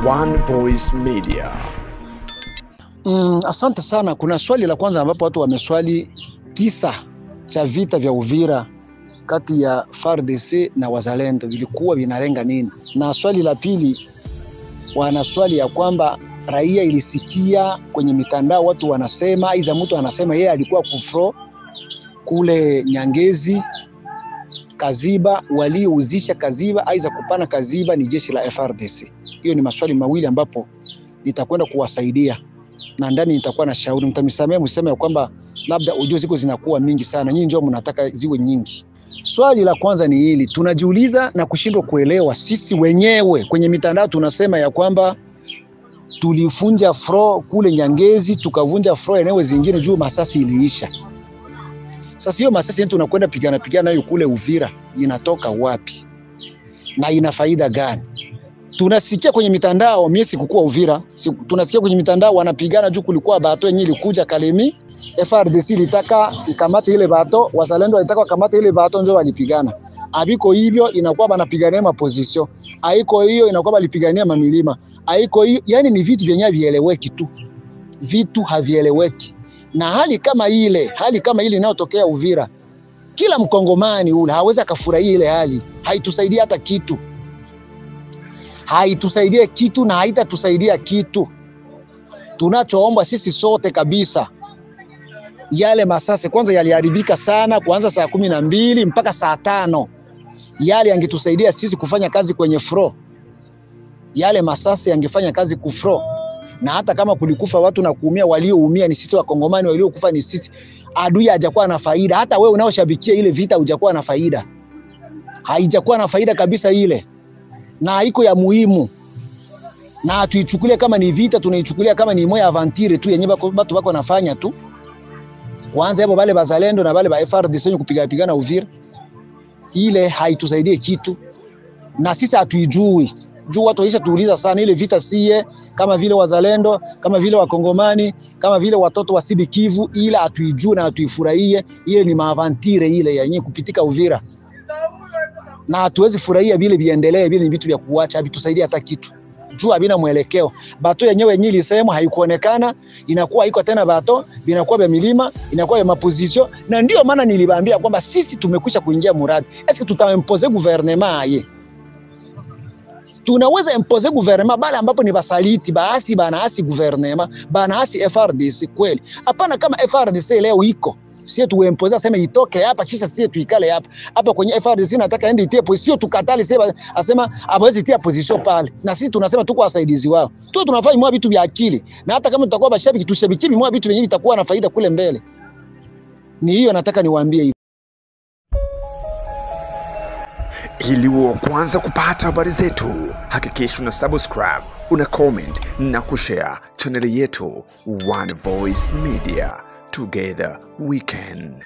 One Voice Media. Asante sana. Kuna swali la kwanza ambapo watu wameswali kisa cha vita vya Uvira kati ya FARDC na Wazalendo vilikuwa vinalenga nini? Na swali la pili wana swali ya kwamba raia ilisikia kwenye mitandao watu wanasema, aiza mtu anasema yeye alikuwa kufro kule Nyangezi Kaziba, waliouzisha Kaziba aiza kupana Kaziba ni jeshi la FARDC. Hiyo ni maswali mawili ambapo nitakwenda kuwasaidia na ndani nitakuwa na shauri. Mtamisamea mseme kwamba labda ujuzi ziko zinakuwa mingi sana, nyinyi ndio mnataka ziwe nyingi. Swali la kwanza ni hili, tunajiuliza na kushindwa kuelewa sisi wenyewe kwenye mitandao. Tunasema ya kwamba tulifunja fro kule Nyangezi, tukavunja fro eneo zingine juu masasi iliisha. Sasa hiyo masasi yetu tunakwenda pigana pigana nayo kule Uvira inatoka wapi na ina faida gani? Tunasikia kwenye mitandao, mimi sikukuwa Uvira, tunasikia kwenye mitandao wanapigana juu kulikuwa bato yenyewe ilikuja Kalemi, FARDC ilitaka ikamate ile bato, Wazalendo walitaka wakamate ile bato, ndio walipigana. Abiko hivyo inakuwa banapigania maposition, haiko hiyo inakuwa balipigania mamilima, haiko hiyo, yani ni vitu vyenyewe vieleweki tu, vitu havieleweki. Na hali kama ile, hali kama ile inayotokea Uvira, kila mkongomani ule hawezi akafurahia ile hali, haitusaidia hata kitu, haitusaidie kitu na haitatusaidia kitu. Tunachoomba sisi sote kabisa, yale masasi kwanza yaliharibika sana, kuanza saa 12 mpaka saa 5. Yale yangetusaidia sisi kufanya kazi kwenye fro, yale masasi yangefanya kazi kufro. Na hata kama kulikufa watu na kuumia, walioumia ni sisi Wakongomani, waliokufa ni sisi. Adui hajakuwa na faida. Hata wewe unaoshabikia ile vita hujakuwa na faida, haijakuwa na faida kabisa ile, na haiko ya muhimu. Na tuichukulie kama ni vita, tunaichukulia kama ni moya avantire tu yenye watu wako nafanya tu. Kwanza hapo wale Bazalendo na wale ba FARDC kupiga pigana Uvira, ile haitusaidie kitu na sisi hatuijui. Juu watu waisha tuuliza sana ile vita sie kama vile Wazalendo, kama vile Wakongomani, kama vile watoto wa Sud Kivu, ila hatuijui na hatuifurahie. Ile ni maavantire ile yenye kupitika Uvira, na hatuwezi furahia vile viendelee. Vile ni vitu vya kuacha, havitusaidie hata kitu juu havina mwelekeo. Bato yenyewe yenyewe ilisema haikuonekana, inakuwa iko tena bato binakuwa vya milima, inakuwa ya maposition. Na ndio maana niliwaambia kwamba sisi tumekwisha kuingia muradi. Eske tutaimpose gouvernement aye? Tunaweza impose gouvernement bale ambapo ni basaliti, baasi, banaasi gouvernement, banaasi FARDC kweli? Hapana, kama FARDC leo iko, sio tuimpose aseme itoke hapa kisha sisi tuikale hapa. Hapa kwenye FARDC nataka ende itie position, tukatale sema asema hawezi tia position pale. Na sisi tunasema tuko wasaidizi wao. Tu tunafanya mwa vitu vya akili. Na hata kama tutakuwa bashabiki tushabiki mwa vitu vyenyewe vitakuwa na faida kule mbele. Ni hiyo nataka niwaambie hivi. Ili uwe kwanza kupata habari zetu, hakikisha una subscribe, una comment na kushare channel yetu One Voice Media. Together we can.